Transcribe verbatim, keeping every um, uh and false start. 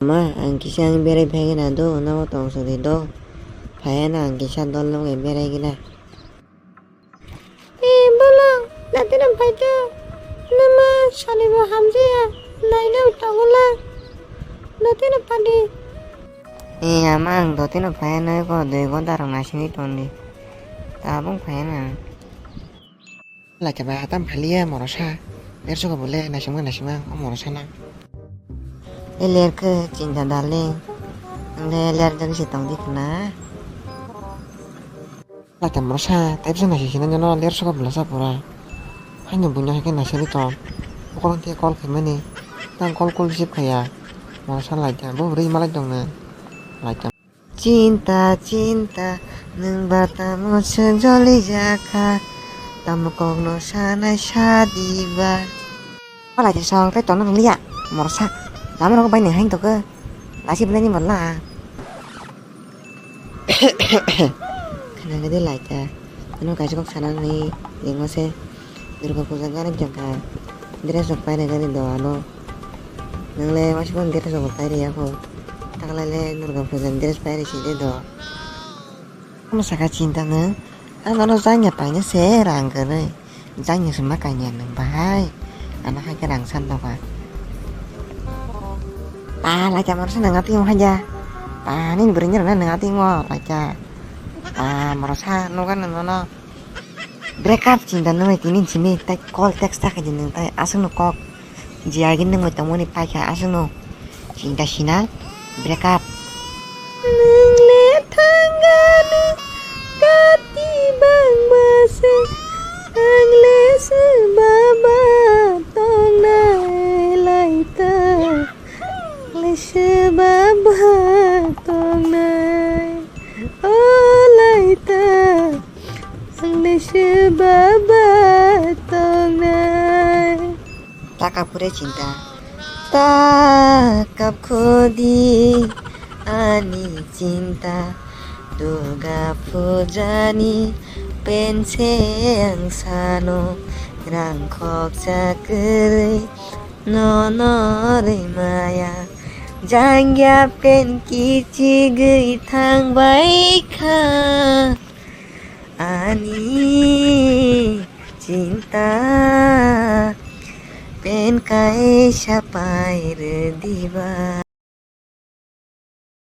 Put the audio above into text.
Ma, ang kisa ang berai phaikhe na do, nogo tong sodi do. Phaiya na ang kisa dol loge berai gina. E bolo, datino phaito. Numa salibo hamjaya, naina tongola. Datino phadi. E ama, ang dotino phaiya nogo dui gonta rok naisingwi tongdi. Tabung phaiya na. Laita bai hatam phaliya morosa. Ler sogo bole naisingma naisingma o morosa na. E ler khe chinta darling. Ang le ler jagwi se tongdi khna. Laita morosa, tei bwsa naising sina jono ler sogo bole sa pura. Haino buino hai khe naisingwi tong. Bokolong khe call khaimani. Tang call call receive khaiya. Morosa laita bo bwrwi malai tongno. Laita. Chinta, chinta, nwng ba tamo se joli jakha, tamo kokno sanai sadi ba. Palai de song tei tono nang liya, morsa. Lama rok bai nang hain toko. Lasi belai ni mola. Khana gede laita. Ano kaisa kok sana ni lengma se. Durga puja gana jangkha dress rok painai gani do ano. Nwng le waisa phano dress rok bo pairwi ya kho. Taklai le Durga puja ni dress pairwi side do. Omo saka chinta nwng. Ang nono jangya paina se rang kwrwi. Jangya se ma kanya nwng bahai. Ano hai khe rang san doga. Pa laita morosa nwng atwi mo haja. Pa nini bwrwi ni rok na nwng atwi mo laita. Pa morosa nuga nwng nono. Break up chinta nungwi tini simi tei call text ta khaidi nwng tei aswkno kok jiyagwi nungwi tongmani paikha aswkno chinta sina break up. Nwng le thangano kati bangma se ang le se baba tongnai laita. Ang le se baba tongnai o laita. Ang le se baba tongnai. Ta kap khe chinta. Ta kap khodi ani chinta. Durga puja ni pense ang sano. Rang khoksa kwrwi nono rwi maya. Jangya pen kichigwi thang bai kha. Ani chinta pen kaisa pai rwdiba.